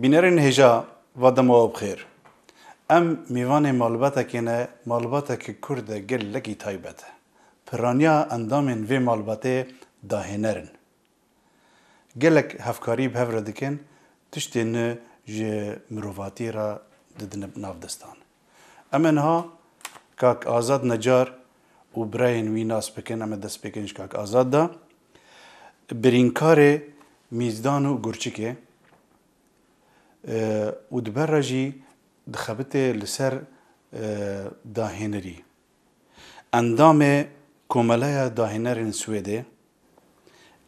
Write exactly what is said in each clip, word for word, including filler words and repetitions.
Bînerên hêja, va dema we bi xêr. Em mêvanê malbatekê ne, malbateke Kurd e gelekî taybet e. Piraniya endamên vê malbatê dahêner in. Gelek hevkarî bi hev re dikin, tiştên nû ji mirovatiyê re didine nav destan. Em ê niha kak Azad Necar û birayên wî nas bikin, em ê destpêkên ji kak Azad de. Birînkarê Mîzdan û Gurçikê, e, û di ber re jî dixebitê li ser, e, dahênerî. Endamê Komeleya Dahênerên Swêdê,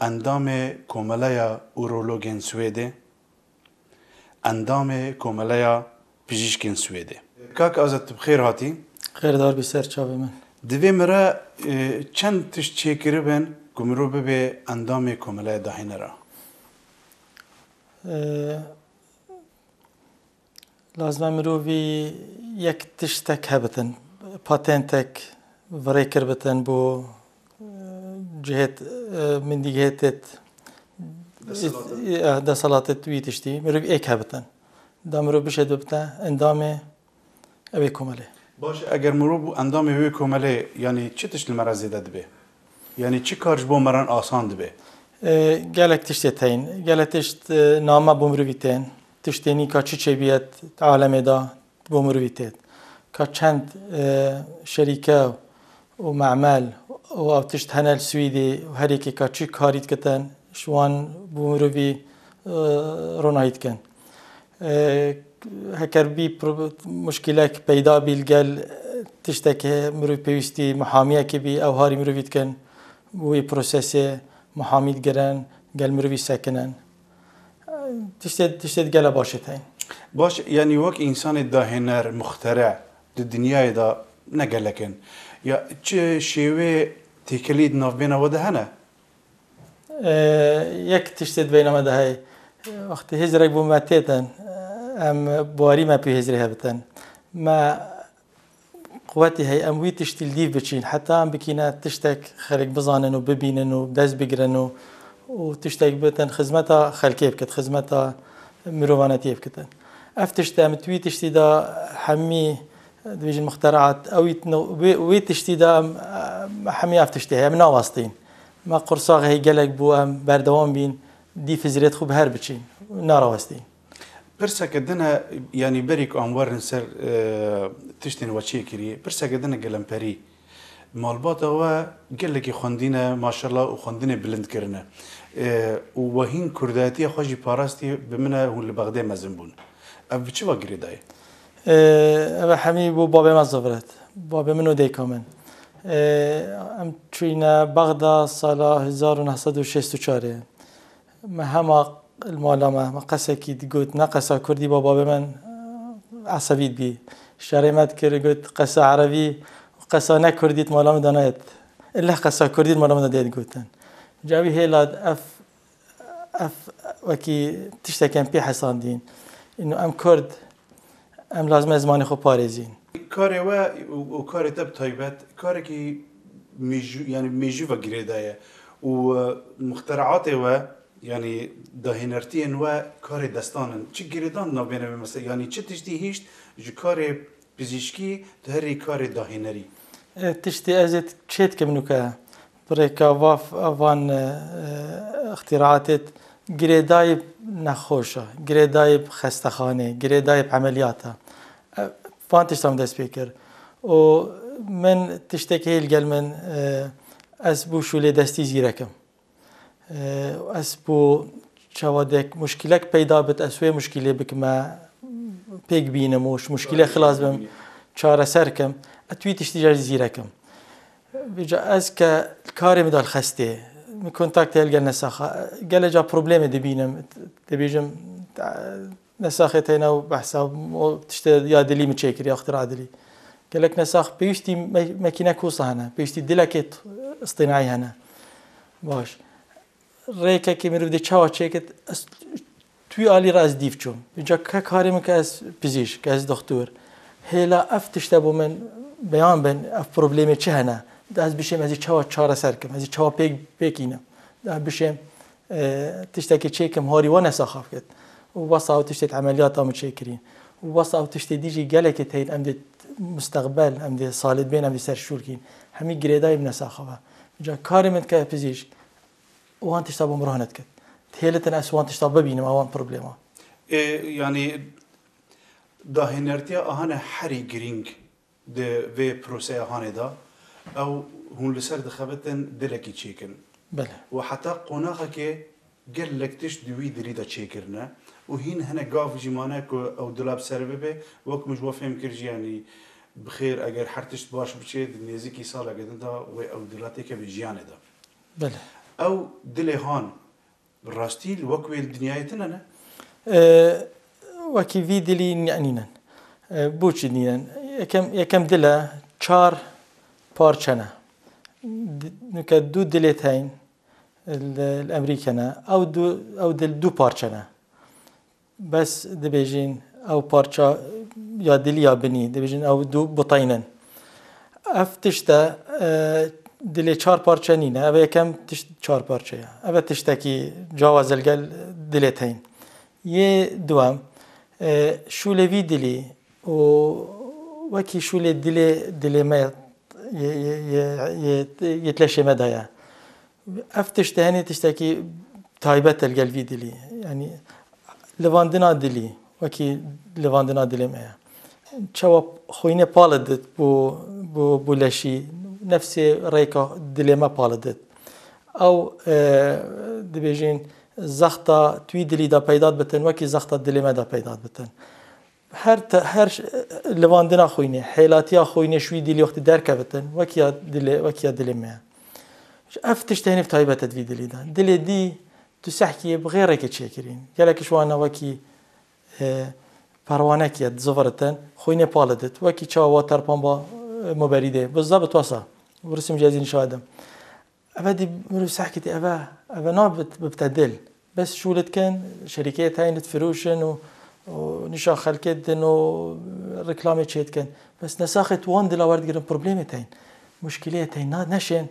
endamê Komeleya Urologên Swêdê, endamê Komeleya Pijîşkên Swêdê. Kak Azad, tu bi xêr hatî. Xêrdar bî ser çavê min. Divê min re, e, çend tişt çêkiribin ku mirov bibe endamê Komeleya Dahênera? E, Lazim e mirovî yek tiştek hebitin, patentek virêkir bitin bo, e, cihêt, e, min dî cihêtêt, Deselatê. e, deselatêt wî tiştî, mirovî êk hebitin. Da mirov bişêt bibite endamê ew ê komelê. Baş, eger mirov bû endamê wê komelê, yanî çi tişt li me re zêde dibe? Yanî çi kar ji bo me re asan dibe? E, gelek tiştê teyn. Gelek tişt, e, name bo mirovî tên. Tiştê nî ka çi çêbiyet alemê de bo mirovî têt. Ka çend, e, şerîke û memel û ew tişt hene li Swîdê û her yekê ka çi karî dikitin, ji wan bo mirovî, e, ronahî dikin. E, heker bî pro-, muşkîlek peyda bî li gel, e, tiştekê mirov pêwîstî mihamiyekê bî, ew harî mirovî dikin, wî prosesê mihamî digirin, gel mirovî sekinin. E, tiştê, tiştê gele başê teyn. Baş, yanî wek însanê dahêner, muxtere di dinyayê de ne gelek in. Ya çi şêwê têkelî di navbêna we de hene? E, yek tiştê di beyna me de heye. Wextê hizrek bo me têtin, em bi warî me pê hizrê hebitin. Me quwetê heye, em wî tiştî li dîv biçîn. Heta em bikîne tiştek xelk bizanin û bibînin û dest bigirin û, û tiştek bitin xizmeta xelkê bikit, xizmeta mirovanetiyê bikitin. Ev tişt em di wî tiştî de hemî, dibêjin muxteraat, ew wî, wê, wê tiştî de em, em hemî ev tiştê heye, em nawestîn. Me qursax heye gelek bû em berdewam bîn, dî fizrêt xwe bi her biçîn, narawestîn. Pirseke din e, yanî berî ku em werin ser, e, tiştên we çêkirî, pirseke din e gelemperî. Malbata we gelekî xwendî ne, maşallah, û xwendinê bilind kirine. E, û we hîn kurdayetiya xwe jî parastî, bi min e hûn li Bexdê mezin bûn. Ev bi çi ve girêdayî? E, ev hemî bo babê me ziviret. Babê min û dayika min. E, em çûyne Bexda sala hezar û neh sed û şêst û çarê. Me hema li mala me, me qesekî digot, ne qesa kurdî, baba babê min, e, esebî dibî. Şerê me dikir, got qesa erebî, qesa ne kurdî di mala min de nayêt. Îlleh qesa kurdî di mala min de dê digotin. Ca wî hêla ev, ev wekî tiştekên pê hesandîn. Îno em kurd, em lazim e zimanê xwe parêzîn. Karê we û, û karê te bi taybet, karekî mêjû, yanî mêjû ve girêdaye û, e, muxteraatê we, yanî dahênertiyên we karê destan in. Çi girêdan navbêne wê mesela, yanî çi tiştî hişt ji karê pizîşkî tu herî karê dahênerî? E, tiştî ez ê çê dikim nûke. Bi rêka va-, van, e, e, îxtîraatê girêdayî nexweş e, girêdayî bi xestexanê, girêdayî bi emeliyat e. E, van tiştan dest pê kir. Û min tiştekî hê li gel min, e, ez bû şûlê destî zîrek im. E, ez bû çawa dek muşkîlek peyda bit, ez wê muşkîlê bikime, pêk bînim û ji muşkîlê xilas bim, çareser kim. Ez wî tiştî jî zîrek im. Vêca ez ke karê min da li xestê, min kontaktê li gel nesaxa, gelek ca problemê dibînim, dibêjim, nesaxê teyna û behsa o tiştê ya dilî min çêkiriye, ya ixtira dilî. Gelek nesax pêwîstî me-, mekînek wisa hene, pêwîstî dilekê t-, îstînaî hene. Baş. Rêkekê mirov dê çawa çêkit, ez tu alî re ez dîv çûm. Ca ke karê min ke ez pizîşk, ez doxtor. Hêla ev tişte bo min beyan bin, ev problemê çi hene? De ez bişêm, ez ê çawa çareser kim, ez ê çawa pêk, pêk înim. De ez bişêm, e, tiştekê çêkim, harî wan nesaxa bikit. Û wesa ew tiştê di emeliyata min çêkirî. Û wesa ew tiştê dî jî gelekê teyên em dê mustaqbel, em dê salê dibên, em dê ser şûl kîn. Hemî girêdayî bi nesaxa ve. Ca karê min dike pizîşk, wan tişta bo min roh nedikit. Dihêlitin ez wan tişta bibînim, ewan problema. Ê, yanî dahênertiya ahane herî girîng di vê proseya hanê de, ew hûn li ser dixebitin dilekî çêkin. Belê. Û heta qonaxekê gelek tişt di wî dilî de çêkirine û hîn hinek gav jî mane ku ew dila bi ser bibe, wek min ji we fêm kir jî, yanî bi xêr eger her tişt baş biçê, di nêzîkî saleke din de wê ew dila têkeve jiyanê de. Belê. Ew dilê han bi rastî li wek wê li dinyayê tune ne? E, Wekî vî dilî ne-, nînin. E, boçî nînin? Yekem, yekem dile çar parçe ne. Di-, nuke du dilê teyn li, li Emerîke ne. Ew du, ew dil du parçe ne. Bes dibêjin ew parça ya dilî ya binî, dibêjin ew du buteynin. Ev tişt e, e, dilê çar parçe nîne, ev yekem tişt çar parçe ye. Ev e tiştekî cawaz li gel dilê teyn. Yê duwem, e, şûlê vî dilî û wekî şûlê dilê, dilê me yê, yê, yê, yê, yê tleşê me de ye. Ev tişt henê tiştekî taybet e li gel vî dilî. Yanî livandina dilî, wekî livandina dilê me ye. Çawa xwînê pali dit bo, bo, bo leşî, nefsê rêka dilê me pali dit. Ew, e, dibêjin zexta tu wî dilî de peyda dibitin, wekî zexta dilê me de peyda dibitin. Her te-, her ş-, livandina xwînê, hêlatiya xwînê ji wî dilî wextî derkevitin, wekî ya dilê, wekî ya dilê me ye. Ev tişt henî taybet e di vî dilî de. Dilê dî tu sehkiyê bi xêrekê çêkirîn. Gelek ji wan e wekî, e, perwanekî ye, diziviritin, xwînê pali dit. Wekî çawa wa terpan ba, e, moberî dê. Bizda bi twasa. Bi risim jî ez ê nîşan bidim. Eve dî mirov sehkî dî eve, eve na bit-, bibte dil. Bes şûl dikin, şerîkeyê teyên difiroşin û, û nîşa xelkê didin û reklamê çê dikin. Bes nesaxê tu wan dila werdigirin problemê teyên. Muşkileyê teyên na neşên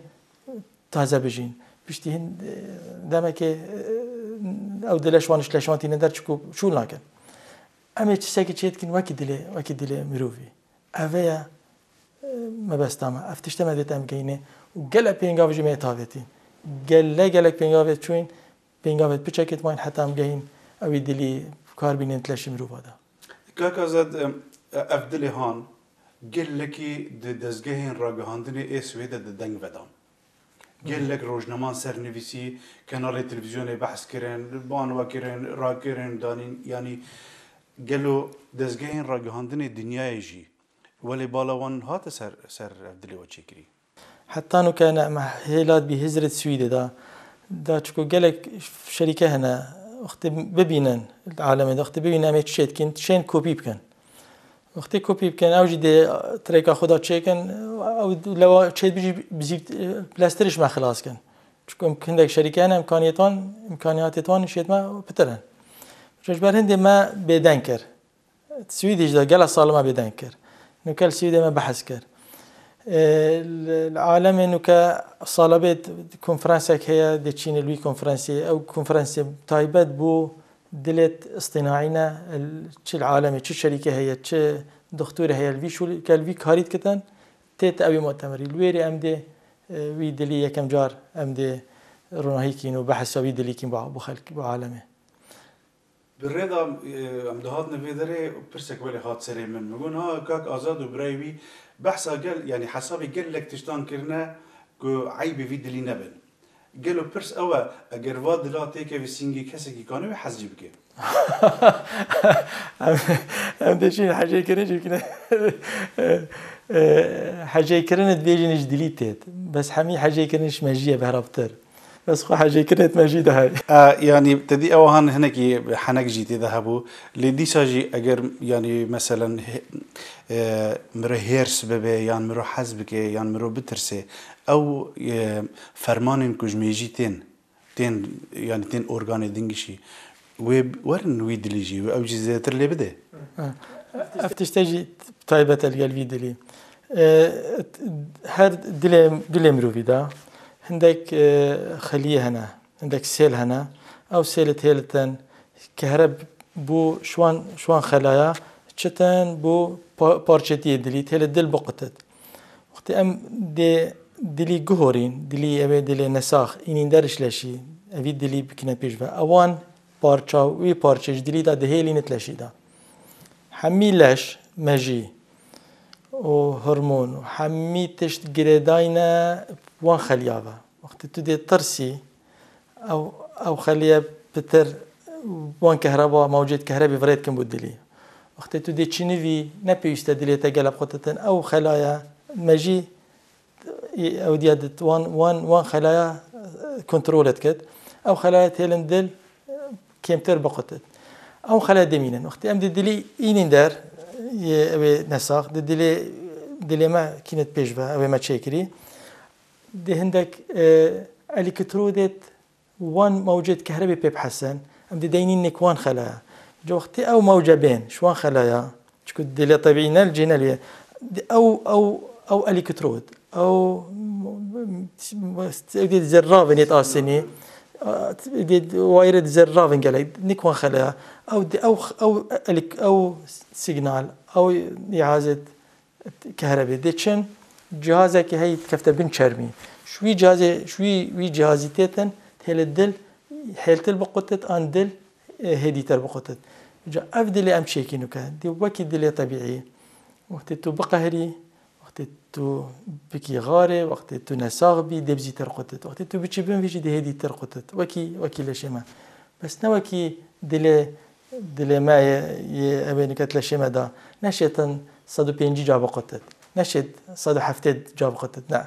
taze bijîn. Piştî hin, e, demekê, e, ew dile ji wan ji leşan tîne der çiku şûl nakin. Em ê çisekî çê dikin wekî dilê, wekî dilê mirovî. Eve ye, e, mebesta me. Ev tişte me divêt em geyînê û gelek pêngav jî me yê tavêtîn. Gele gelek pêngavê çûyîn, pêngavê piçekê dimayîn heta em gehîn ewî dilî kar bînin di leşê mirova de. Kak Azad, em, ev dilê han gelekî di dezgehên ragihandinê ê Swêde de deng vedan. Gelek rojnaman sernivîsî, kenalê televîzyonê behs kirin, ban we kirin, rakirin, danîn, yanî gelo dezgehên ragihandinê dinyayê jî welê bala wan hate ser, ser ev dilê we çêkirî? Heta nûke ne me hêla dibî hizrê Swîdê de. Da çiku gelek şerîke hene, wextê bibînin, alemê de wextê bibînin em ê çi çê dikin, çên kopî bikin. Wextê kopî bikin, ew jî dê tirêka xwe de çêkin, ew lewa çê dibî jî bizî, e, bileztir ji me xilas kin. Çiku hindek şerîke hene, imkaniyet wan, imkaniyatê wan şêt me pitir in. Ji ber hindê me bêdeng kir. Swîdî jî de gela sala me bêdeng kir. Nûke li Swîdê me behs kir. E, li, li alemê nûke sala bê konferansek heye, dê çîne li wî konferansê. Ew konferansê taybet bû dilê îstînaî ne, çi li alemê, çi şerîke heye, çi dixtorê heye, li vî şûl-, ke li vî karî dikitin, tête ewî mutemerî. Li wêrê em dê, e, wî dilî yekem car em dê ronahî kîn û behsa wî dilî kîn bo, bo xelk, bo alemê. Bi rê de, e, em dihatin vê derê, pirsek welê hat serê min. Min got, ha, kak Azad û birayê wî behsa gel, yanî hesabê gelek tiştan kirine ku eybê vî dilî nebin. Gelo pirs ew e, eger va dila têkeve sîngê kesekî, kanê wê hez jî bike? Em, em dê çîn hecêkirin jî bikine. E, e, hecêkirin dibêjin ji dilî têt. Bes hemî hecêkirin ji mejiyê behra pitir. Bes xwe hecêkirinê me jî dihey. E, yanî te dî ew han hinekî henek jî tê de hebû. Lê dîsa jî eger, yanî meselen, he-, e, miro hêrs bibe yan miro hez bike yan miro bitirse, ew, e, fermanên ku ji mêjî tên, tên, yanî tên organê dingişî, wê werin wî dilî jî, wê ew jî zêdetir lê bide. Ev tişte jî taybet e li gel vî dilî. E, her dilê, dilê mirovî de hindek, e, xeliyê hene, hindek sêl hene. Ew sêlê têlitin, kehre Bû şwan, şwan xelaya çiten bû pa-, parçetiyê dilî, têlê dil biqutit. Wextê em dê dilî guhorîn, dilî ew ê dilê nesax, înîn der ji leşî, evî dilî bikine pêş ve. Ewan parça, wî parçe ji dilî de dihêlînit leşî de. Hemî leş, mejî û hormon û hemî tişt girêdayne wan xeliya ve. Wextê tu dê tirsî, ew, ew xeliye pitir wan kehreba, mewcêt kehrebî virêdkin bû dilî. Wextê tu dê çinivî, ne pêwîste dilê te gelek qutitin, ew xelaya mejî, ew diya dit wan, wan, wan xelaya, e, kontrol dikit. Ew xelaya têlin dil, e, kêmtir biqutit. Ew xelaya demînin. Wextê em di dilî înîn der, yê ew ê nesax, di dilê, dilê me kînit pêş ve, ew ê me çêkirî. Di hindek, e, elektrodet wan mewcêt kehrebê pê bihesen, em dê deynîn nêk wan xelaya. Ji wextê ew mewce bên, ji wan xelaya, çiku dilê tebîî ne li cê nelî, ew, ew, ew elektrod, ew, ew dê zerravin yêt asinî, dê wayirê dê zerravin gelek, nêk wan xelaya. Ew dê, ew, ew elek-, ew signal, ew cihazê kehrebê dê çin, cihazekî heyî dikefte bin çermî. Ji wî cihazê, ji wî, wî cihazî têtin, têlê dil, hêltir biqutit, an dil, e, hêdîtir biqutit. Ca ev dilê em çêkî nuke, dê wekî dilê tebîî. Wextê tu biqehirî, wextê tu bikî xarê, wextê tu nesax bî, dê bizîtir qutit. Wextê tu biçî bin vî jî dê hêdîtir qutit. Wekî, wekî leşê me. Bes ne wekî dilê, dilê me yê, yê ew ê nuke di leşê me de. Neşêtin sed û pêncî ca biqutit. Neşêt sed û heftê ca biqutit. Ne.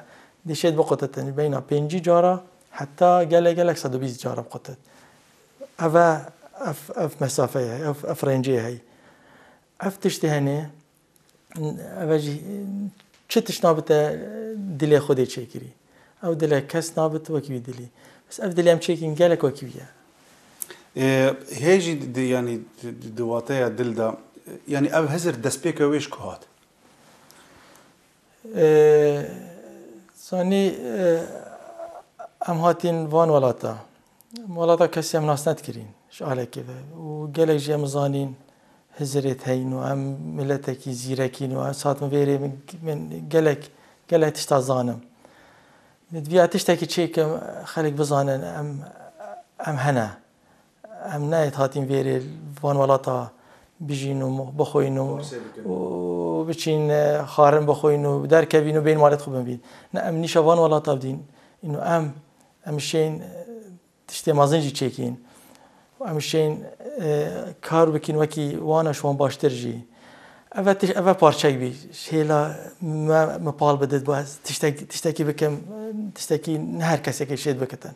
Dê şêt biqutitin. Beyna pêncî cara heta gelek gelek sed û bîst cara biqutit. Ev e, ev, ev mesafeyê heye, ev, ev rêncê heye. Ev tiştê hene, ev e jî çi tişt nabite dilê Xwedê çêkirî. Ew dilek kes nabit wekî wî dilî. Bes ev dilê em çêkîn gelek wekî wî ye. Ê, hê jî di, di, yanî di, di, di wateya dil de, yanî ev hizir destpêka wê ji ku hat? Ê, zanî, ê, em hatîn van welata. Em welata kesî em nas nedikirîn ji alekê ve. Û gelek jî em zanîn hizirêt heyn û em miletekî zîrekîn û ez hatim vêrê min, min gelek, gelek tişta zanim. Min divîya tiştekî çêkim, xelk bizanin em, em hene. Em nayêt hatîn vêrê van welata bijîn û bixwîn û, Qurse bikin. Û biçîn, e, xwarin bixwîn û derkevîn û bên malêt xwe binvîn. Ne, em nîşa van welata bidîn. Îno em, em şên, e, tiştê mezin jî çêkîn. Em şên, e, kar bikîn wekî wana ji wan baştir jî. Ev e tiş-, ev e parçek bî. Hêla me, me pal bidit, ba ez tiştek-, tiştekî bikim, tiştekî ne her kesekê şêt bikitin.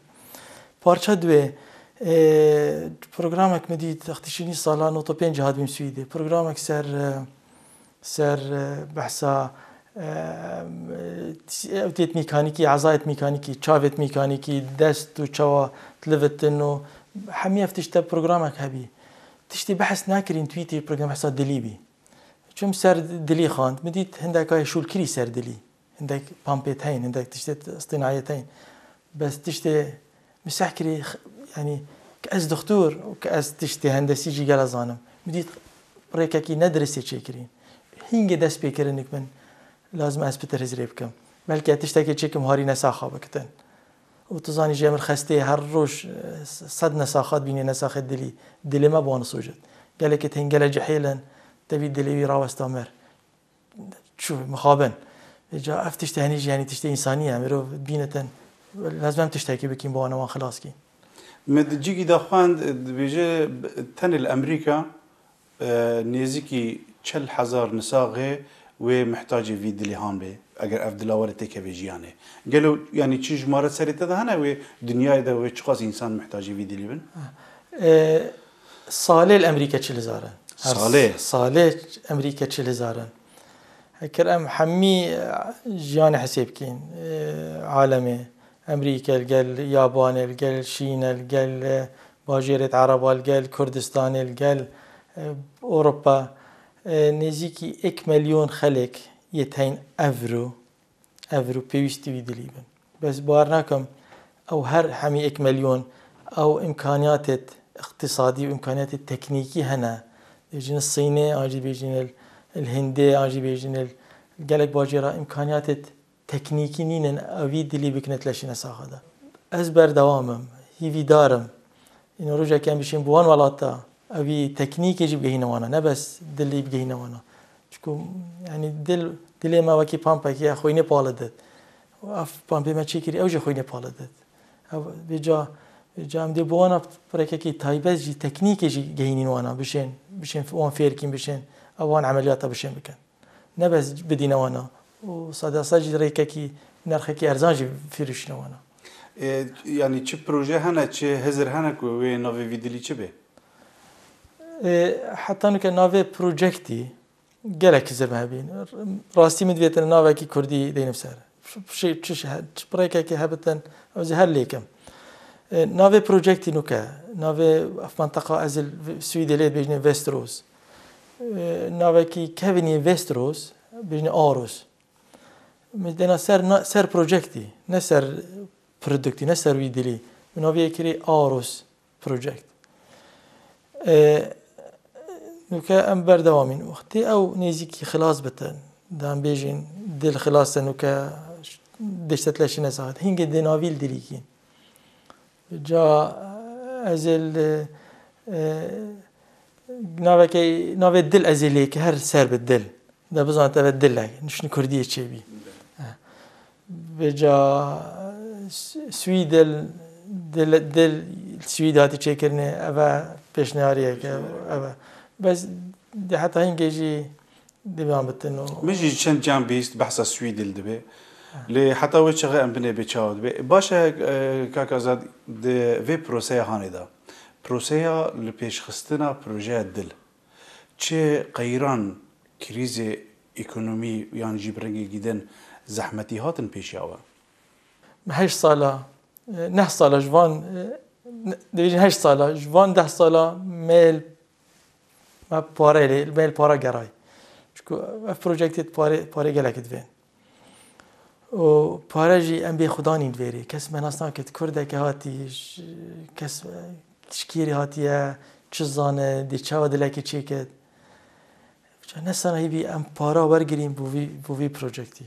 Parça duê, e, programek min dît, extişînî sala nod û pênc hatibûm Swîdê. Programek ser, e, ser, e, behsa, e, ew têt mîkanîkî, ezayêt mîkanîkî, çavêt mîkanîkî, dest û çawa dilivitin û hemî ev tişte programek hebî. Tiştê behs nakirîn twîtî program behsa dilî bî. Çûm ser dilî xwend, min dît hindeka şûlkirî ser dilî. Hindek pampêt heyn, hindek tiştê stinayet heyn. Bes tiştê min seh kirî, x-, yanî, ke ez dixtur û ke ez tiştê hendesî jî gela zanim. Min dît rêkekî ne diristê çêkirî. Hingê dest pê kirinik min lazim ez pitir hizrê bikim. Belkî ez tiştekê çêkim harî nesaxa bikitin. Û tu zanî jê min xestê her roj, eh, sed nesaxat bînê nesaxê dilî. Dilê me bi wan sojit. Gelekê tên gele cihêlin, tevî dilê wî rawesta mir. Çû, mixabin. Vêca ev tiştê henî jî, yanî tiştê însanî ye. Mirov bînitin, lazim em tiştekî bikîn, bi wana wan xilas kîn. Me di cîkî de xwend, dibêje, tenê li Emerîka, e, nêzîkî çil hezar nisaxê wê mihtacê vî dilê han bê, eger ev dila were têkeve jiyanê. Gelo, yanî çi jimare serê te de hene wê dinyayê de wê çiqas însan mihtacê vî dilî bin? E, salê li Emerîka çil hezar in. Her Salê? Salê Emerîka çil hezar in. Heker em hemî, e, jiyanê hesêb kîn, e, alemê. Emerîka li gel Yabanê, li gel Şîne, li gel, e, bajêrêt Ereba, li gel Kurdistanê, li gel, e, Ewropa, e, nêzîkî êk milyon xelek yê teyn evro, evro pêwîstî wî dilî bin. Bes bawer nakim ew her hemî êk milyon ew îmkaniyatêt Îqtîsadî û îmkaniyetê teknîkî hene. Bêjin li Sînê, an jî bêjin li, li Hindê, an jî bêjin li gelek bajêra îmkaniyetê teknîkî nînin, ew vî dilî bikine tileşîne saxa de. Ez berdewam im, hîvîdar im. Îno rojekê em bişên bi wan welata, ew vî teknîkê jî bigehîne wana, ne bes dilî bigehîne wana. Çiku, yanî dil, dilê me wekî pampekî ye, xwînê pale dit. Ev pampê me çêkirî, ew jî xwînê pale dit. Ev, vêca, vêca em dê bi wana pirêkekî taybet jî, teknîkê jî gehînîn wana, bişên, bişên wan fêr kîn, bişên, ew wan emeliyata bişên bikin. Ne bes bidîne wana. Û sade sed jî rêkekî, nerxekî erzan jî firîşîne wana. E, yanî çi proje hene, çi hizir hene ku wê navê vî dilî çi be? E, heta nuke navê projektî gelek hizir me hebîn. Rastî min divêtin navekî kurdî deynim ser. Çi, çi, çi, çi rêkekê hebitin, ez ê her lêkim. E, navê projektî nuke, navê ev menteqa ez li Swîdê lê dibêjinê Västerås. E, navekî kevin yê Västerås, bêjinê Aros. Min dêna ser na-, ser projektî, ne ser produktî, ne ser wî dilî. Min navê yê kirî Aros project. E, nuke em berdewamîn. Wextê ew nêzîkî xilas bitin, dan bêjin dil xilas e, nuke dişte tileşîne saxet. Hingê dê navî li dilî kîn. Ca ez ê li, e, navekê, navê dil ez ê lê ke her ser bi dil. De bizan te ve dil e, nişni kurdiyê çêbî. Vêca Swîdil, dil, dil Swîd hatî çêkirinê, eve pêşniyariyeke, eve. Bes de heta hingê jî divan bitin û Min jî çend can bîst behsa Swîdil dibe. Lê heta wê çaxê em binê bê çawa dibe. Baş e, e, kak Azad, di vê proseya hanê de. Proseya li pêşxistina projeya dil. Çi qeyran krîzê ekonomî yan jî bi rengekî din zehmetî hatin pêşiya we? Heşt sala, e, neh sala ji van, e, ne-, dibêjin heşt sala, ji van deh sala me, me pareyê lê, me li para geray. Çunku ev projektê parê, parê gelekî divên. Û pare jî em bê xwe danîn vêrê. Kes me nas nake, kurdeke hatî, ji-, kes, ji kîrê hatiye, çi zane, dê çawa dilekê çêket. Ca ne sana hîvî em para wergirîn bo vî, bo vî projektî.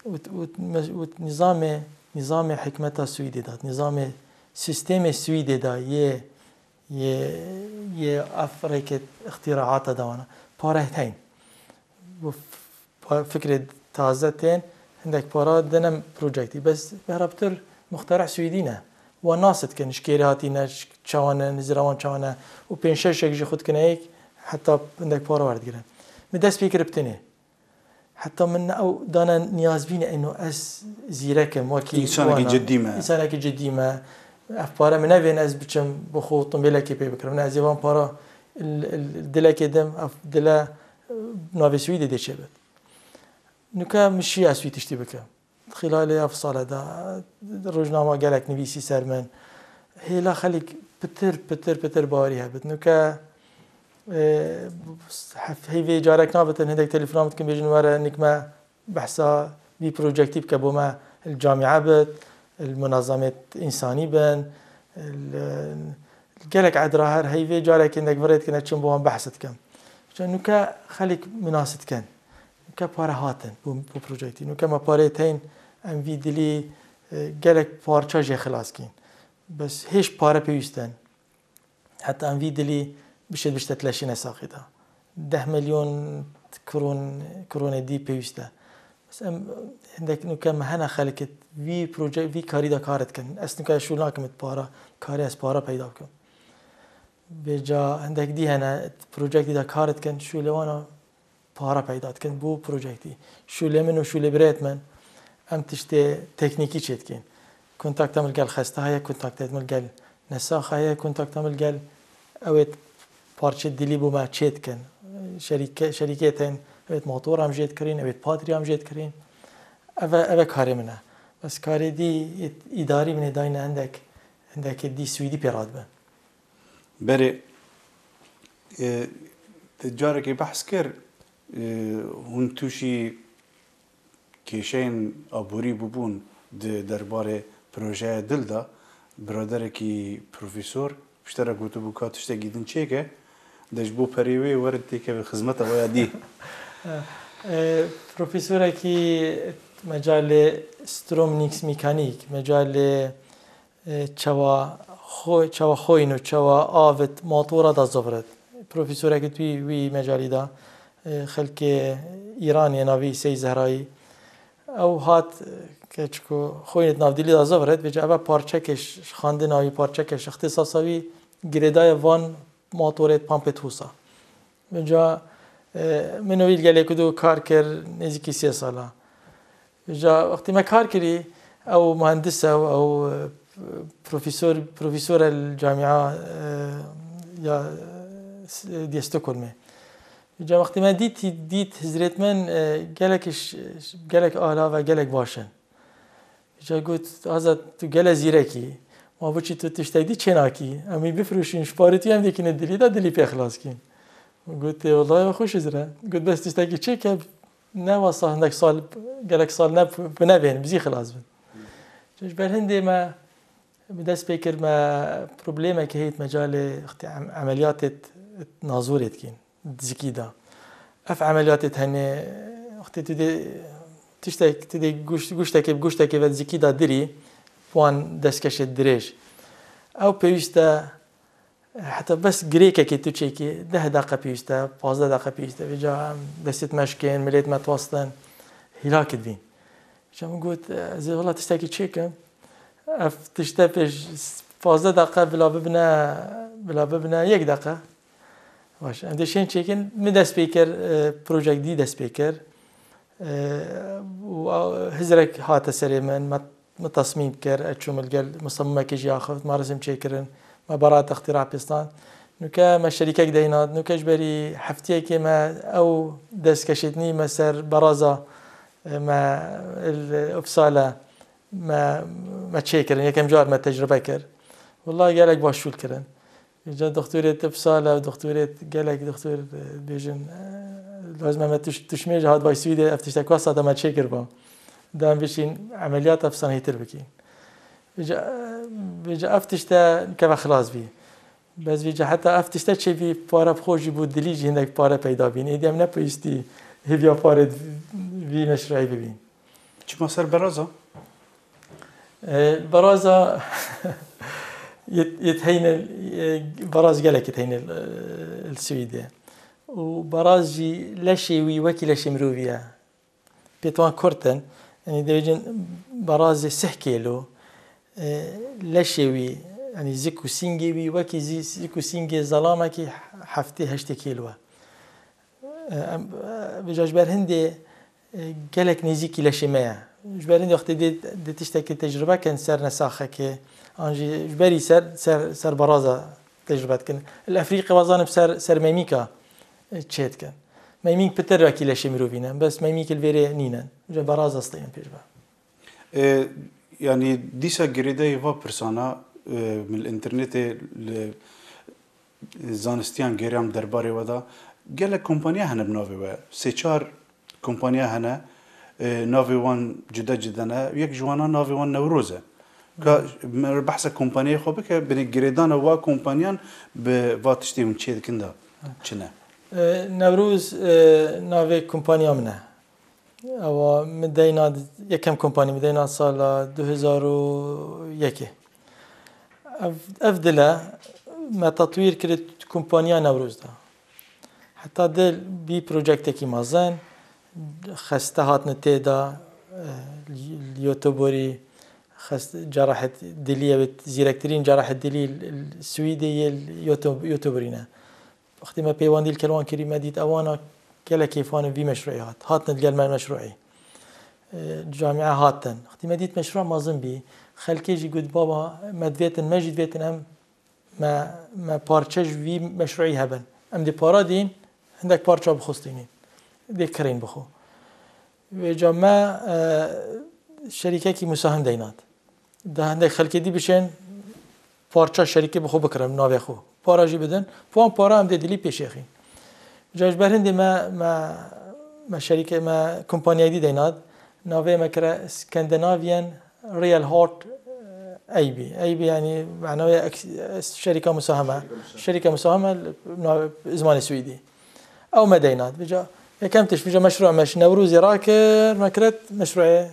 Û, û, me-, û nîzamê, nîzamê hikmeta Swîdê de, nîzamê sîstemê Swîdê de yê, yê, yê ev rêkê îxtîraata de wana. Pare tên. Bu Pa-, fikrê taze tên, hindek para dene projektî. Bes bi hera pitir muxtereh Swîdî ne. Wan nas dikin, ji kêrê hatîne, ji çawa ne, nizîra wan çawa ne. Û pênc şeşek jî xwe dikine yek, heta hindek para werdigirin. Min dest pê kir bi tenê. Heta min ne ew dane niyazbîne, eno ez zîrek im, wekî Însanekî wana. Cidî me. Însanekî cidî me. Ev pare min nevên ez biçim bi xwe timbêlekê pê bikirim. Ne, ez ê van para l-, l-, dilekê dim, ev dile, e, navê Swîdê dê çêbit. Nuke min şiya ez wî tiştî bikim. Xîlalê ev sale de, e, rojnama gelek nivîsî ser min. Hêla xelk pitir, pitir, pitir bawerî hebit. Nuke, e, hef-, heyvê carek nabitin, hindek telefona min dikin, bêjin were, nik me behsa vî projektî bike bo me li camîe bit, li munazemêt însanî bin, li, li gelek edra her heyvê carekê hindek virê dikine çin bo wan behs dikim. Ji nuke xelk min nas dikin. Nuke pare hatin bo, bo projektî. Nuke me parê teyn em vî dilî, e, gelek parça jê xilas kîn. Bes hêj pare pêwîst in. Heta em vî dilî bişêt bişte tileşîne saxî de. Deh milyon kron, kronê dî pêwîst e. Bes em hindek nuke me hene xelkê vî proje, vî karî de kar dikin. Ez nuke şûl nakim it para, karê ez para peyda bikim. Vêca hindek dî hene, projektî de kar dikin, şûlê wana para peyda dikin bo projektî. Şûlê min û şûlê birêt min, em tiştê teknîkî çêdikên. Kontakta min gel xesta heye, kontakta min gel nesaxa heye, kontakta min gel ewêt parçe dilî bo me çêdikin. Şerîke-, şerîkê tên, ewêt motora em jê dikirin, ewêt patrî em jê dikirin. Eve, eve karê min e. Bes karê dî îdarî min ê dayne hindek, hindekê dî Swîdî pê radibe. Berê, e, te carekê behs kir, e, hûn tûşî kêşeyên aborî bûbûn di derbarê projeya dil de, biraderekî profesor, Ji te re gotibû ka tiştekî din çêke, de ji bo perê wê werin têkeve xizmeta we ya dî. E, profesorekî mecalê Stromnix mekanik, mecalê e, çawa xo-, çawa xoyîn û çawa avit motora da zovret. Profesorekî wî, wî mecalî da, e, xelkê Îranê navî Sey Zehrayî. Ew hat, e, keçku xoyînê di nav dilî da zovret, vêca eve parçekê ji xandina wî, parçekê ji îxtîsasa wî girêdaye van motorê pampê tûsa. Vêca, e, min û wî li gelê ku du kar kir nêzîkî sê sala. Vêca wextî me kar kirî, ew muhendis e, ew, e, profesor, profesor e li camia, e, ya, e, Stockholmê. Vêca wextî me dît, dît hizrêt min, e, gelek iş, gelek ala ve gelek baş in. Îca got, Azad, tu gele zîrekî. Ma biçî tu tiştek dî çênakî. Em wî bifirûşîn, ji parê tu em dikîne dilî de dilî pê xilas kîn. Got, ê, wellahî xweş hizir e. Got, bes tiştekî çêke, ne wasa hindek sal, gelek sal ne, bi nebên, bi zî xilas bin. Ji ber hindê me, bi dest pê kir me problemeke heyt mecalê, ixtî em-, emeliyatê nazorê dikîn. Zikî da. Ev emeliyatê tenê wextê tu dê tiştek, tu dê guşt-, guştekê bi guştekê ve zikî da dirî, wan destkeşê dirêj. Ew pêwîst e, heta bes girêkekê tu çêkî, deh deqe pêwîst e, pazdeh deqe pêwîst e. Vêca em destêt me şikên, milêt me twastin, hîlak dibîn. Ji min got, ez ê wela tiştekî çêkim. Ev tişte pêş pazdeh deqe bila bibine, bila bibine yek deqe. Baş, em dê şên çêkin. Min dest pê kir, e, projek dî dest pê kir. E, û, a, hizrek hate serê min, me, me tasmîm kir, ez çûm li gel musemimekê jî axivt, me resim çêkirin, me berat ixtîra pêstan. Nuke me şerîkek deynat, nuke ji berî heftiyekê me ew destkeşêtinî me ser beraza, e, me li Uppsala me, me çêkirin, yekem car me tecrube kir. Wela gelek baş şûl kirin. Îca doktorê Uppsala û doktorê gelek doktor, e, bêjin, e, lazim e me tuş-, tuşmê ji hat vay Swîdê ev tiştek wesa de me çêkirba. De em bişîn emeliyat ev sanhêtir bikîn. Vêca, vêca ev tişte keve xilas bî. Bes vêca heta ev tişte çêbî, pare bi xwe jî bû, dilî jî hindek pare peyda bîn. Êdî em ne pêwîstî hêviya pare vî meşruî bibîn. Çima ser beraza? E, beraza yet, yet heyne, e, beraz gelek yet heyne, e, li Swîdê. Û beraz jî leşê wî wekî leşê mirovî ye. Pêt wan kurt in. Yanî dibêjin berazê sih kêlo, e, leşê wî, yanî zik û sîngê wî wekî zî-, zik û sîngê zelamekî heftê heştê kêlo e. E, em, e, vêca ji ber hindê, e, gelek nêzîkî leşê me ye. Ji ber hindê wextê dê, dê tiştekê tecrube kin ser nesaxekê, an jî ji berî ser, ser, ser beraza tecrube dikin. Li Efrîqê wazanim ser, ser meymîka, e, çê dikin. Meymîk pitir wekî leşê mirovî ne, bes meymîk li vêrê nînin. Ji beraza steynin pêş ve. E, yanî dîsa girêdayî va pirsana, e, min li înternetê li zanistiyan gêriyam derbarê we de. Gelek kompaniya hene bi navê we. Sê çar kompaniya hene, e, navê wan cuda cuda ne. Yek ji wana navê wan Newroz e. Ka me behsa kompaniyê xwe bike, binê girêdana wa kompaniyan bi va tiştê hûn çê dikin de çi ne? E, Newroz, e, navê kompaniya min e. Ewa min deyna, yekem kompanî min deyna sala du hezar û yekê. Ev, ev dile me tetwîr kir kompaniya Newroz de. Heta dil bî projektekî mezin, xeste hatine tê de, e, li, li Göteborgî, xest-, cerahê dilî, ew ê zîrektirîn cerahê dilî li, li Swîdê yê li Göte-, Göteborgî ne. Wextê me peywendî li gel wan kirî, me dît ewana gelek kêfan in vî meşruî hat. Hatin li gel me meşruî. E, camia hatin. Wextê me dît meşru mezin bî, xelkê jî got, baba, me divêtin, me jî divêtin em, me, me parçe ji vî meşruî hebin. Em dê para dîn, hindek parça bi xwe stînîn. Dê kirîn bi xwe. Vêca me, e, şerîkekî musahim deynat. De hindek xelkê dî bişên parça şerîkê bi xwe bikirin navê xwe. Para jî bidin. Wan para em dê dilî pêşêxîn. Ca ji ber hindê me, me, me şerîkê me kompanyayê dî deynat. Navê me kire Scandinavian Real Heart, eh, Eybî. Eybî yani manaya ek-, şerîka musaheme. Şerîka musaheme li, na, zimanê Swîdî. Ew me deyna. Vêca yekem tişt, vêca meşru me ji Newrozê rakir, me kiret meşruê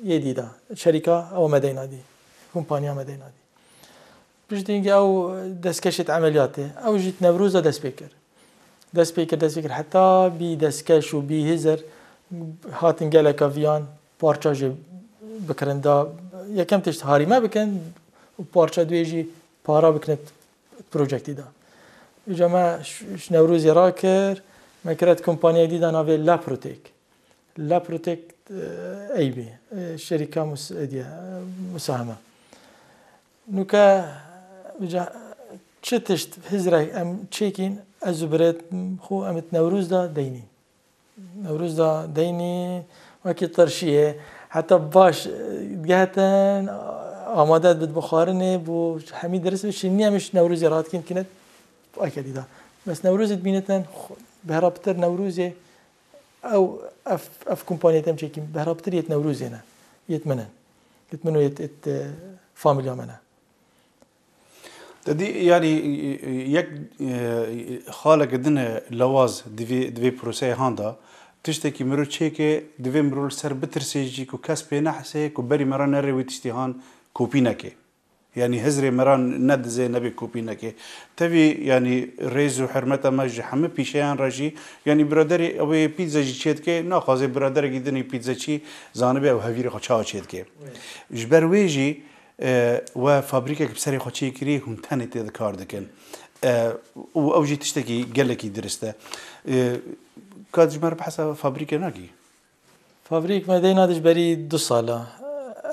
yê dî da. Şerîka ew me deyna dî. Kompanya me deyna dî. Piştî hingê ew destkeşê di emeliyatê. Ew jî di Newroza dest pê kir. Dest pê kir, dest pê kir. Heta bî destkeş û bî hizir hatin geleka viyan parça jê bikirin da. Yekem tişt harîme bikin û parça duê jî para bikin di projektî da. Îca me ş-, ş-, Newrozê rakir, me kiret kompanyayê dî da navê Laprotek. Laprotek, e, Eybî, e, şerîka mus-, ediye, e, musaheme. Nuke, îca çi tişt hizrek em çêkîn, ez û birêt xwe em di Newroz da deynî. Newroz da deynî, wekî tirşiyê, heta baş, e, gehetin, amade bit bixwarinê, bû hemî dirist bit, şînî em ji Newrozê radikîn kinet, ake dî da. Bes Newrozê dibînitin, xwe-, behra pitir Newrozê, ew, ev, ev kompanyayê em çêkîn, behra pitir yêt Newrozê ne, yêt min in. Yêt min û yêt, yêt, e, familya me ne. Te dî, yanî, yek, e, xaleke din e lewaz di vê, di vê proseyê han de, tiştekî mirov çêke, divê mirov li ser bitirsê jî ku kes pê nehese, ku berî me re nere wê tiştî han kopî neke. Yanî hizrê me re nedize, nebê kopî neke. Tevî, yanî, rêz û hurmeta me ji hemî pîşeyan re jî, yanî, biraderê ew ê pîtze jî çêdike, naxwaze biraderekî din ê pîtzeçî zanibe ew hevîrê xwe çawa çêdike. Ji ber wê jî, E, we fabrîkek bi serê xwe çêkirî, hûn tenê tê de kar dikin. E, û ew jî tiştekî gelekî dirist e. E, ka ji me re behsa fabrîkê nakî? Fabrîk me deyna di ji berî du sala.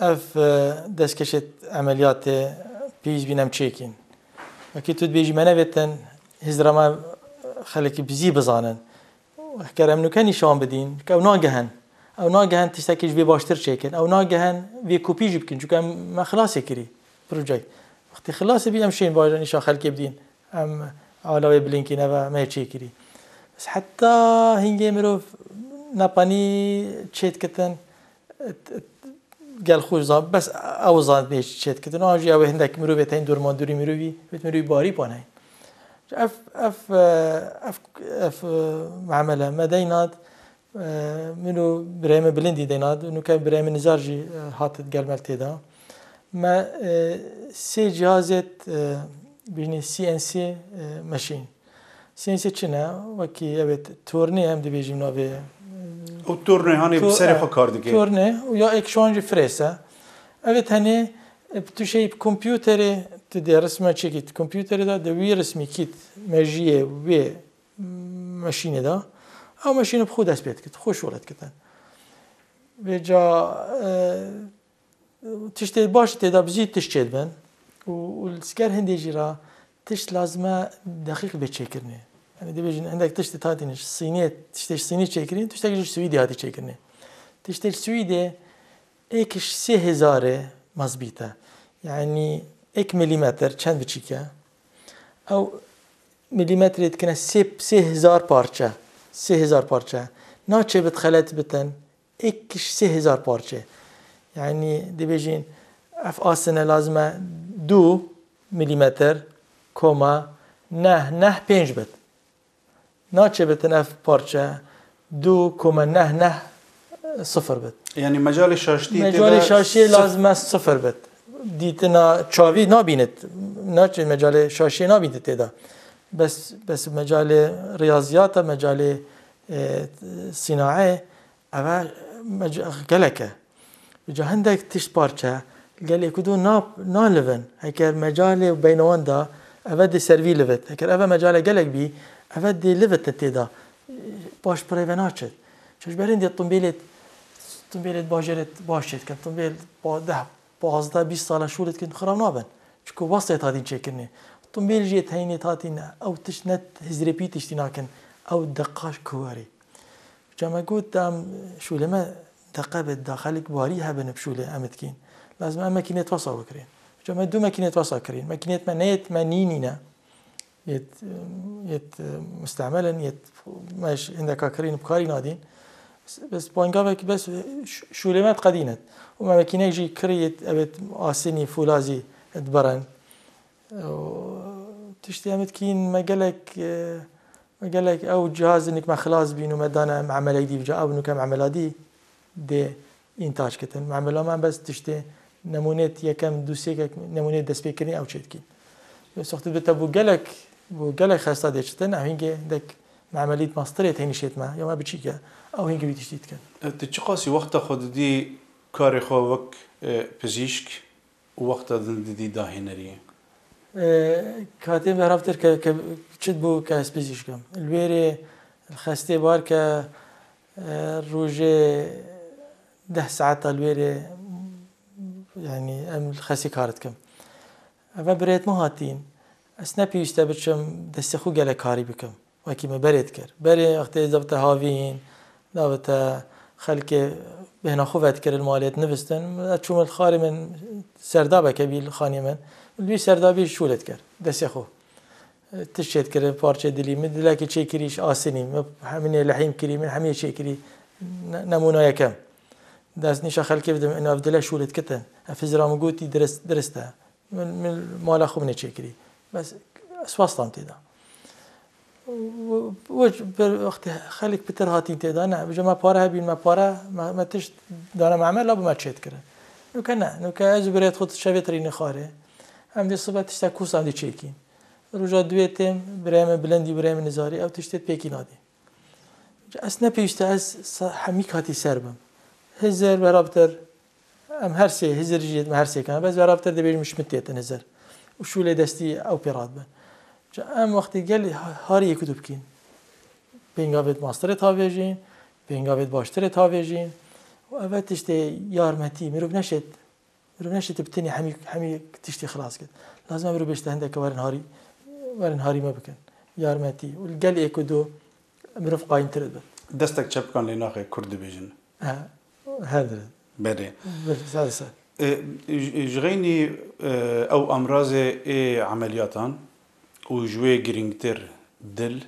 Ev, e, destkeşê emeliyatê pîs bîn em çêkîn. Wekî tu dibêjî me nevêtin, hizra me xelkî bizî bizanin. Heger em nuke nîşan bidîn, ke ew nagehin. Ew nagehin tiştekî ji vê baştir çêkin. Ew nagehin vê kopî jî bikin. Çunke em me xilasê kirî projek. Wextê xilasê bî em şên baş nîşan xelkê bidîn. Em ala wê bilinkî neve me çê kirî. Bes heta hingê mirov nepanî çêtkitin, gel xwe zan, bes ew zan bê çêtkitin. An jî ew ê hindek mirovê tên dormandorî mirovî, wê mirovî barî paney. Ev, ev, ev, ev muamele me deynat, e, min û birayê min Bilindî deynat, nuke birayê min Nizar jî, e, hat gel me tê de. Me, e, sê cihazêt, e, bînî C N C, e, meşîn. C N C çi ne? Wekî, evet, tornê em dibêjin navê, e, Ew tornê hanê bi to-, serê e, xwe kar dike. Tornê û ya êk şan jî frês e. Evet, henê, e, tu şey bi kompûterê, tu dê resme çêkî, tu kompûterê de, de wî resmî kît mejiyê wê meşînê de, ew meşînê bi xwe dest pê dikit, xwe şolet kitin. Vêca, e, tiştê baş tê de bizî tişt çêdibin û, û li sker hindê jî re tişt lazim e deqîq bê çêkirinê. Yani dibêjin hindek tiştê hatî ji Sînê, tiştê ji Sînê çêkirin, tiştek ji Swîdê hatî çêkirinê. Tiştê ji Swîdê êk ji sê hezarê mezbît e. Yani êk milîmetre çend biçîk e. Ew milîmetrê dikine sê, sê hezar parçe. Sê hezar parçe. Naçe bit xelet bitin, êk ji sê hezar parçe. Yani dibêjin ev asine lazim e du milîmetre koma neh neh pênc bit. Naçe bitin ev parçe du koma neh neh sifir bit. Yani mecalê şaştiyê tê Mecalê de şaşiyê sif- lazim e sifir bit. Dîtina çavî nabînit. Naçe mecalê şaşiyê nabînit tê de. Bes, bes mecalê riyaziyata, mecalê, e, sînae, eve mec-, gelek e. Ca hindek tişt parçe, gelê ku do na-, nalivin. Heker mecalê beyna wan da, eve dê ser vî livit. Heker eve mecalê gelek bî, eve dê livit tê da. Baş pirê ve naçit. Çeşberên dê tumbêlê, tumbêlê bajêrê baş çêt kin. Tumbêl pa-, deh, pazdeh, bîst sala şûlê dikin, xirab nabin. Çiko wastê hatîn çêkirinê. Tumbêl jî teynê hatîn, ew tişt net hizrê pî tiştî nakin. Ew deqaş kuwerî. Ca me got, em şûlê me deqe be, daxelik warî hebin bi şûlê em dikîn. Lazim em mekînê twasa bikirîn. Ca me du mekînê twasa kirîn. Mekînêt me neyêt me nî nîne. Yêt, yêt, e, mustemel in, yêt me ji hindeka kirîn bi karî nadîn. Bes bangavek bes ş-, şûlê me diqedînet. Û me mekînek jî kirî, evet, asinî, fûlazî dibirin. Û tiştê em dikîn, me gelek, e, me gelek ew cihazin nik me xilas bîn û me dane memelek dî, vêca ew nuke memela dî dê întac kitin. Memela me bes tiştê nemûnêt yekem, dûsêkek nemûnê destpêkirinî ew çêdikîn. Wê soxtî bi te bû gelek, bû gelek xesta dê çitin, ew hingê dek memelît mastirê teynî şêt me, ya me biçîke, ew hingê wî tiştî dikin. E, tu çiqasî wexta xwe didî karê xwe wek, e, pizîşk û wexta din didî dahêneriyê? E, katê me raftir ke, ke çi bû ke ez pizîşk im. Li wêrê xestê bar ke, e, rojê deh saeta li wêrê, yanî em li xestê kar dikim. Eve birêt min hatîn. Ez ne pêwîste biçim destê xwe gelek karî bikim. Wekî min berê dikir. Berê wextê ez davite havîn, davite xelkê bêhna xwe vedikir li malê dinivistin. Ez çûm li xarê min serdabeke bî li xanê min. Li wî serdabî şûlê dikir. Destê xwe. Tişt çêdikir, parçe dilî. Min dilekî çêkirî ji asinî. Min hemînê lehîm kirî, min hemî çêkirî. Ne-, nemûna yekem. Dest nîşa xelkê bidim, ina ev dile şûlê dikitin. Ev hizira min gotî dirist, dirist e. Min, min mala xwe min ê çêkirî. Bes ez westam tê de. Û, û, û, wextê xelk pitir hatîn tê de, ne, bije me pare hebîn, me pare, me, me tişt dane me emel, la bi me çêt kirin. Nuke ne, nuke ez û birêt xwe şevê tirînî xarê. Em dê sibe tiştek kûs em dê çêkîn. Roja duê têm, birê min bilindî, birê min nizarî, ew tiştê pêkî nadî. Ez ne pêwîste ez sa-, hemî katî ser bim. Hizir, berabtir, em her sê, Hizir jî me her sê kana. Bes berabtir dibêjim ji min têtin Hizir. Û şûlê destî ew pê radibin. Ca em wextê gelê ha-, harî yek û du bikîn. Pêngavêt mastirê tavêjîn, pêngavêt baştirê tavêjîn. Û eve tiştê yarmetî, mirov neşêt Mirov neşîte bi tenê hemî, hemî tiştî xilas kir. Lazim e mirov bêjte hindeke werin harî, werin harî me bikin. Yarmetî. Û li gel êk û du mirov qayîmtir dibe. Destek çepikan lê naxe, kurd dibêjin. He, her dire. Berê. Bir, ser ser. E, ji, ji xeynî, e, ew amrazê ê emeliyatan û ji wê girîngtir dil,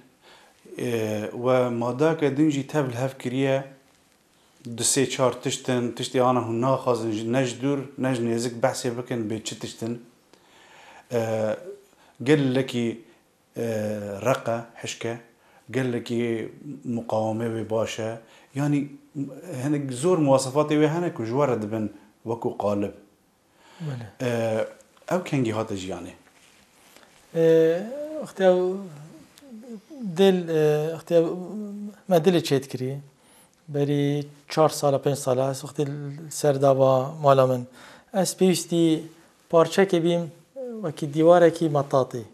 e, we madake din jî tev li hev kiriye, du sê çar tişt in, tiştê ana hûn naxwazin ji, ne ji dûr, ne ji nêzik behsê bikin, bê çi tişt in. E, gelekî, e, req e, hişk e, gelekî muqawemê wê baş e. Yanî hinek zor muwasefatê wê hene ku ji we re dibin wekû qalib. Belê. E, ew kengî hate jiyanê? E, wextê ew dil, e, wextê ew me dilê çêt kirî, berî çar sala, pênc sala, ez wextê li ser dava mala min, ez pêwîstî parçekê bîm, wekî dîwarekî metatî.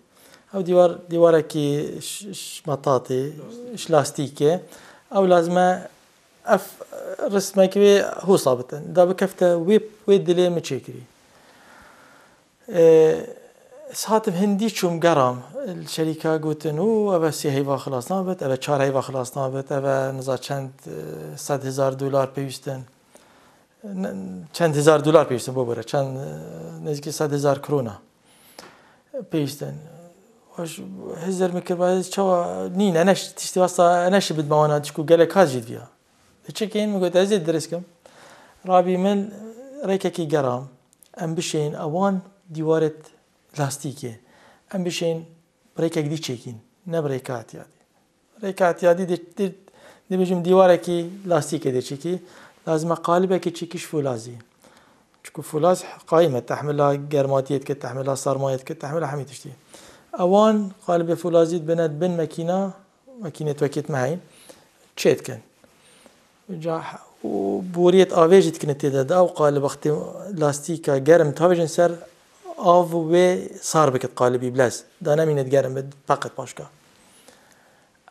Ew dîwar, dîwarekî ş-, ş-, metatî, ji lastîkê. Ew lazim e ev rismek wê hosa bitin. Da bikefte wê, wê dilê min çêkirî. Ê, ez hatim hindî çûm geram. Li şerîka gotin, û eve sê heyva xilas nabit, eve çar heyva xilas nabit, eve niza çend, e, sed hezar dolar pêwîstin. Ne, çend hezar dolar pêwîstin, bibore, çend, e, nêzîkî sed hezar krona pêwîstin. Oj hizir min kir, ez çawa nîne, ne tiştî wesa, ne şibit me wana, çiku gelek kaz jî diviya. Çi kên, min got, ez ê dirist kim. Rabî min rêkekî geram. Em bişên ewan dîwarêt lastîkê. Em bişên bi rêkek dî çêkîn. Ne bi rêka etiyadî. Rêka etiyadî dê, dê, dê bêjim dîwarekî lastîkê dê çêkî. Lazim e qalibekê çêkî ji folazî. Çiku folaz qayîm e, tehmila germatiyê dike, tehmila sarmayê dike, tehmila hemî tiştî. Ewan qalibê folazî dibine bin mekîna, mekînê twekêt me heyî, çê dikin. Ca û boriyêt avê jî dikine tê de, de ew qalib wextê lastîka germ tavêjin ser av wê sar bikit qalibî bilez. Da nemînet germ bit, peqit paşka.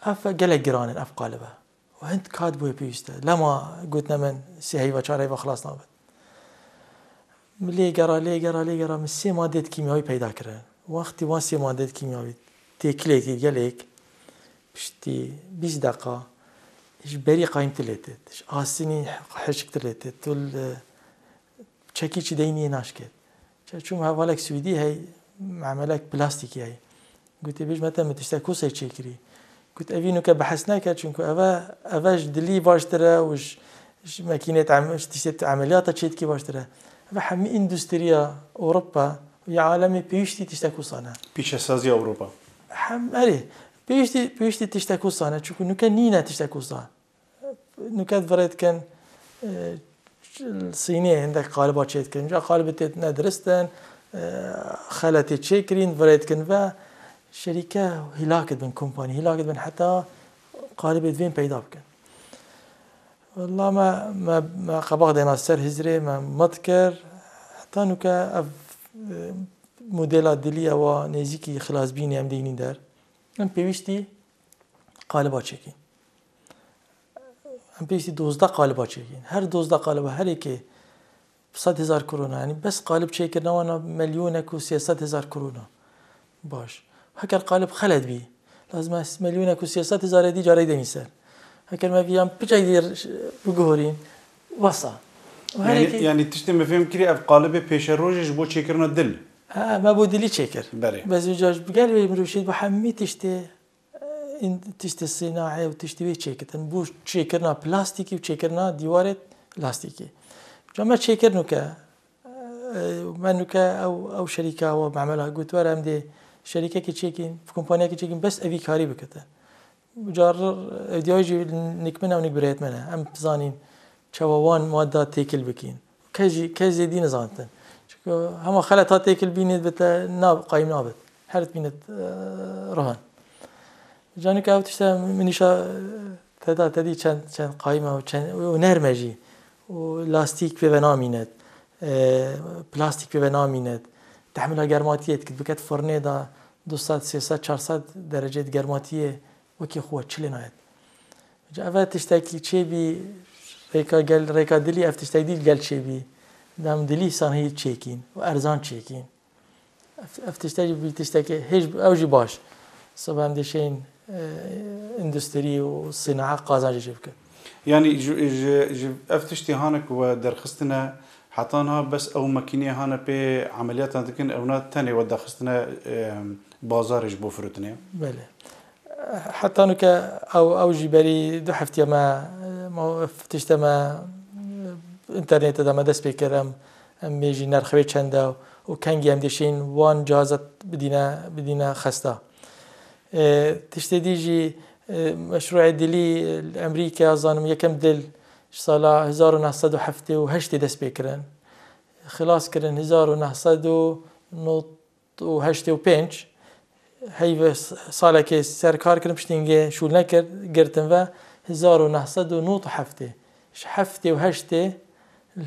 Ev gelek giran in, ev qalibe. Û hind kat bûye pêwîste. Lema gotine min sê heyva, çar heyva xilas nabin. Min lê gera, lê gera, lê gera, min sê madeyêt kîmyawî peyda kirin. Wextî wan sê madeyêt kîmyawî têkilê kir gelek, piştî bîst deqa ji berî qayîmtir lê têt, ji asinî hişktir lê têt, tu li çekî çi deyniyê naşkêt. Çe çûm hevalek Swîdî hey, memelek plastîkî hey. Gotê, bêj me te min tiştek kosey çêkirî. Got, "Evî nuke behs neke, çunku eve, eve ji dilî baştir e û ji, ji mekînê te em-, ji tiştê te emeliyata çêdikî baştir e." Eve hemî îndustriya Ewropa û ya alemê pêwîstî tiştek wisa ne. Pîşesaziya Ewropa. Hem, erê, pêwîstî, pêwîstî tiştek wisa ne, çunku nuke nîne tiştek wisa. Nuke di virê dikin, e, Sînê hindek qaliba çêdikin. Ca qalibê tê ne dirist in, e, xeletê çêkirîn, virê dikin ve şerîke hîlak dibin, kompanî hîlak dibin heta qalibê divên peyda bikin. Wela me, me, me qebaq dêna ser hizrê, me mit kir. Heta nuke ev, e, modela dilî ewa nêzîkî xilasbînê em dênî der. Em pêwîstî qaliba çêkîn. Em pêwîstî dozdeh qaliba çêkîn. Her dozdeh qaliba her yekê sed hezar krona. Yanî bes qalib çêkirina wana melyonek û sê sed hezar krona. Baş. Heker qalib xelet bî, lazim e melyonek û sê sed hezarê dî carê denî ser. Heker me viyan piçek dî biguhorîn, wesa. Û her Yanî, yekê yanî tiştê me fêm kirî ev qalibê pêşerojê ji bo çêkirina dil. Ha, me bo dilî çêkir. Berê. Bes vêca ji gel wê mirov şêt bi hemî tiştê, e, in-, tiştê sînaê û tiştê wê çêkitin. Bo çêkirina plastîkî û çêkirina dîwarê lastîkî. Ca me çêkir nuke, e, me nuke ew, ew şerîka wa memela got, "Were em dê şerîkekê çêkîn, kompaniyekê çêkîn, bes evî karî bikite." Car ewdiyayê jî nik min e û nik birayet min e. Em bizanîn çawa wan madda têkil bikîn. Kes jî, kes zêdî nizantin. Çunku hema xelet ha têkil bînit bi te na, qayîm nabit. Her bînit, e, rihan. Canik ev tişte min îşa te da, te dî çend, çend qayîm e û çend, û nerm e jî. Û lastîk pê ve namînet. E, plastîk pê ve namînet. Tehmila germatiyê dikit, biket firnê de du sed, sê sed, çar sed derecê di germatiyê wekî xwe çilê nayet. Ca eve tiştekî çêbî, rêka gel, rêka dilî ev tiştek dî gel çêbî. Dem dilî sanhî çêkîn û erzan çêkîn. Ev, ev tiştek jî bî tiştekê hêj, ew jî baş. Sibe em dê şeyin, e, endustrî û sînae qazancê jê bikin. Yanî ji, ji, ji ev tiştî hane ku we derxistine, heta niha bes ew makîneyê hane pê emeliyatan dikin, ewna tenê we daxistine, e, bazarê ji bo firotinê? Belê. Heta nuke ew, ew jî berî du heftiye me, me tişte me internetê de me dest pê kir, em, em bêjî nerxê wê çend e û kengî em dê şîn wan cihazat bidîne, bidîne xesta. E, tiştê dî jî, e, meşrûê dilî li Emerîkaya zanim yekem dil ji sala hezar û neh sed û heftê û heştê dest pê kirin. Xilas kirin hezar û neh sed û nod û heştê û pênc, heyv salekê ser kar kirin, piştî hingê şûl nekir, girtin ve hezar û neh sed û nod û heftê. Ji heftê û heştê,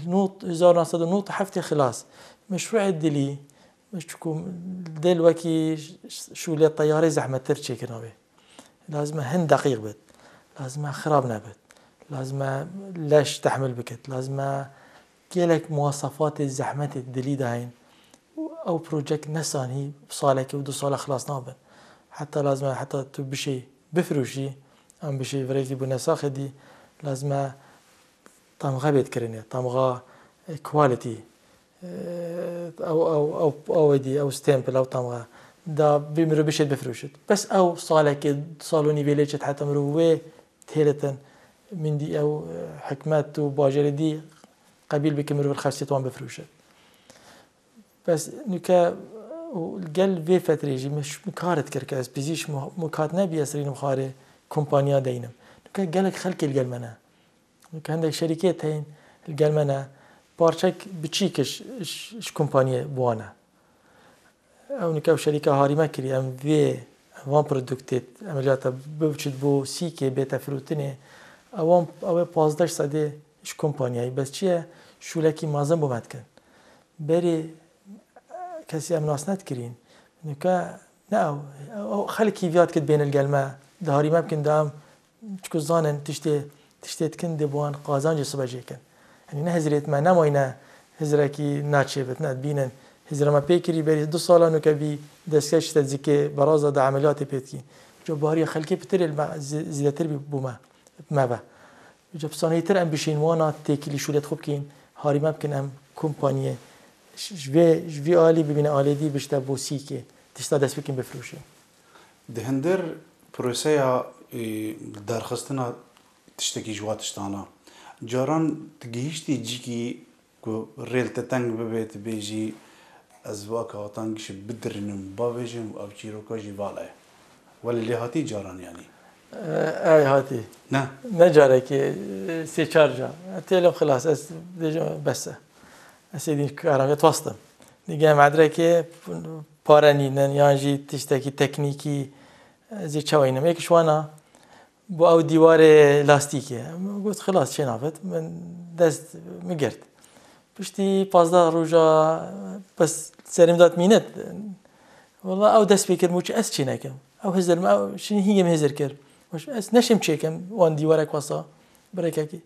nod, hezar û neh sed û nod û heftê xilas. Meşrûê dilî, çiku dil wekî şûlê teyarê zehmettir çêkirina wê. Lazim e hin deqîq bit. Lazim e xirab nebit. Lazim e leş tehmil bikit. Lazim e gelek muwasafatê zehmetê dilî dayîn. Û ew projek nesanî bi salekê û du sala xilas nabin. Heta lazim e heta tu bişê bifirûşî, em bişê virêkî bû nesaxê dî, lazim e tamxe bêt kirinê, tamxa, e, quality. Ew, ew, ew, ew êdî, ew stempel, ew tamxe. Da bê mirov bişêt bifirûşit. Bes ew salekê, salonî vê lê çit heta mirov wê têlitin. Min dî ew, e, hikmet û bajarê dî qebîl bike mirov xestê wan bifirûşit. Bes nuke û gel vê fetrê jî min ş-, min kar dikir ke ez pizîş mu-, mukat nebî ez rînim xarê kompanya deynim. Nuke gelek xelkê li gel me ne. Weke hindek şerîkê teyên li gel me ne, parçek biçîk ji, ji, ji kompaniyê bi wan e. Ew nike ew şerîka harî me kirî, em vê, van produktê emeliyata bibiçit bo sîkê bête firotinê, ewan, ew ê pazdeh sedê ji kompaniyayî. Bes çi ye? Şûlekî mezin bo me dikin. Berê kesî em nas nedikirîn. Nike ne ew, ew xelkî viya dikit bêne li gel me, diharî me bikin da em Çiku zanin tiştê, tiştê dikin dê bi wan qazancê sibe jê kin. Yanî ne hizrêt me nemayne hizrekî naçêbit, ne dibînin. Hizra me pê kirî berî du sala nuke bî destkeş te zikê beraza de emeliyatê pê dikî. Ca bariya xelkê pitirê li me zî-, zîdetir bî bo me, me ve. Ca pisaneytir em bişên wana têkilî şûlêt xwe bikîn, harî me bikin em kompaniyê ji, ji vê, ji vî alî bibîne alê dî bişte bo sîkê. Tişta dest bikin bifirûşin. Di hindir proseya Ê, li derxistina tiştekî ji wa tiştana. Caran tu gihîştî cîkî ku rê li te teng bibe, tu bêjî, ez waka Atan Gişî bidirînim, bavêjim û ev çîroka jî vala ye. Welê lê hatî caran yanî? Ey hatî. Ne? Ne carekê, sê çar car. Têlim xilas, ez dêjim bes e. Ez ê dîn karam ya twastim. Dige medrekê pare nînin yan jî tiştekî teknîkî, ez ê çawa înim. Êk ji wana, bo ew dîwarê lastîkê. Min got, xilas, çê navêt. Min dest min girt. Piştî pazdeh roja bes serê min dat mînet. Wela ew dest pê kir, min got, ez çê nekim. Ew hizir min, ew şinî hîngê min hizir kir. Got, ez neşêm çêkim wan dîwarek wesa. Birekekî.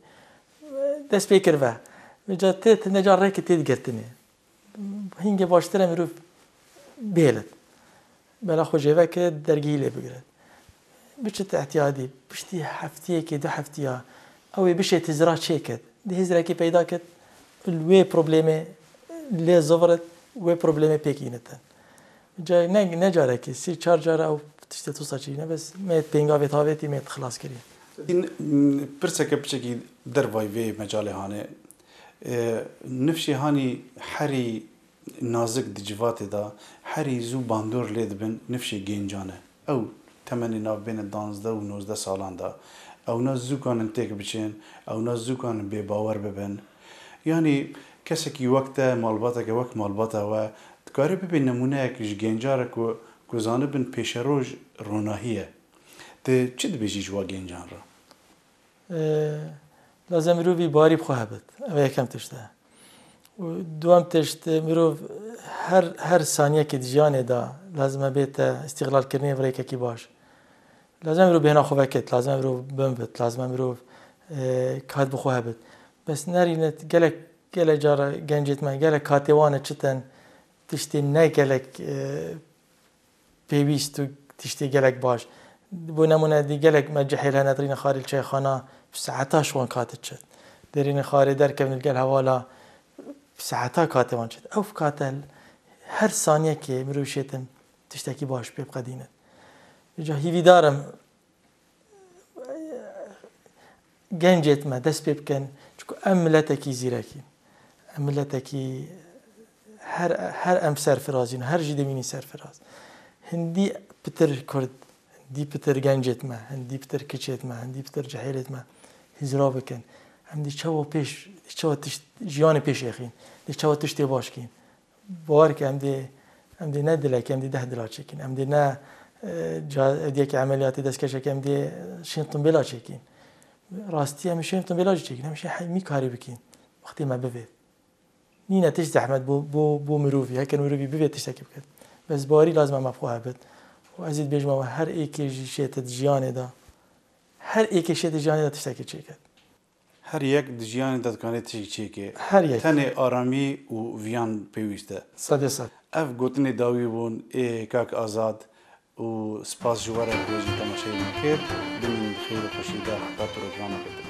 Dest pê kir ve. Vêca tê, tê neca rêkê tê digirtinê. Hingê baştir e mirov bihêlit. Bela xwe jê veke dergehî lê bigirit. Biçit ihtiyadî, piştî heftiyekê, du heftiya, ew ê bişêt hizira çêket. Di hizrekê peyda ket, li wê problemê lê zivirit, wê problemê pêk înitin. Ca-, ne, ne carekê, sî çar cara ew tiştê tu saçî ne, bes me pêngavê tavêtî me xilas kirî. Din, m, pirseke piçekî dervayî vê mecalê hane. E, nifşê hanî herî nazik di civatê de, herî zû bandor lê dibin nifşê gêncan e. Ew temenê navbêne danzdeh û nozdeh salan de. Ewna zû kanin têk biçin, ewna zû kanin bêbawer bibin. Yanî kesekî wek te, malbateke wek malbata we, dikare bibe nemûneyek ji gêncan re ku, ku zanibin pêşeroj ronahî ye. Tu çi dibêjî ji wa gêncan re? Ee, lazem mirovî barî bi xwe hebit. Ev yekem tişt e. Û duwem tişt, mirov her, her saniyekê di jiyanê de lazim e bête îstîxlalkirinê bi rêkekî baş. Lazim e mirov bêhna xwe vekit, lazim e mirov binvit, lazim e mirov, e, kat bi xwe hebit. Bes nerîne gelek, gelek cara gencêt me, gelek katê wan e çiten tiştê ne gelek, e, pêwîst û tiştê gelek baş. Bo nemûne dî gelek me cihêl hene, dirîne xarê li çayxana bi saeta ji wan kat diçit. Derîne xarê derkevin li gel hevala bi saeta katê wan çit. Ew kate her saniyekê mirov şêtin tiştekî baş pê biqedînin. Vêca hîvîdar im gencêt me dest pê bikin, çunku em miletekî zîrekîn. Em miletekî her, her em serfirazîn, her jî dimînî serfiraz. Hindî pitir Kurd, hindî pitir gencêt me, hindî pitir kiçêt me, hindî pitir cihêlêt me hizra bikin. Em dî çawa pêş, dî çawa tişt, jiyanê pêş êxîn, dî çawa tiştê baş kîn. Bawer ke em dê, em dê ne dilekê, em dê deh dila çêkin. Em dê ne, e, ca-, evdiyekê emeliyatê destkeşekê, em dê şên tumbêla çêkin. Rastî em şên tumbêla jî çêkin. Em şên he-, mî karî bikîn. Wextê me bivê. Nîne tişt zehmet bo, bo, bo mirovî. Heker mirovî bivê tiştekî biket. Bes bawerî lazim e me bi xwe hebit. Û ez ê dibêjim we her êkê jî şêtit jiyanê de. Her êkê şêtit jiyanê de tiştekî çêket. Her yek di jiyanê de dikane tişkî çêke. Her yek. Tenê aramî û viyan pêwîst e. Sedê sed. Ev gotinê dawî bûn ê kak Azad û spas ji we re ku jî temaşeyê me kir. Bimînin bi xêr û xweşî de heta programeke din.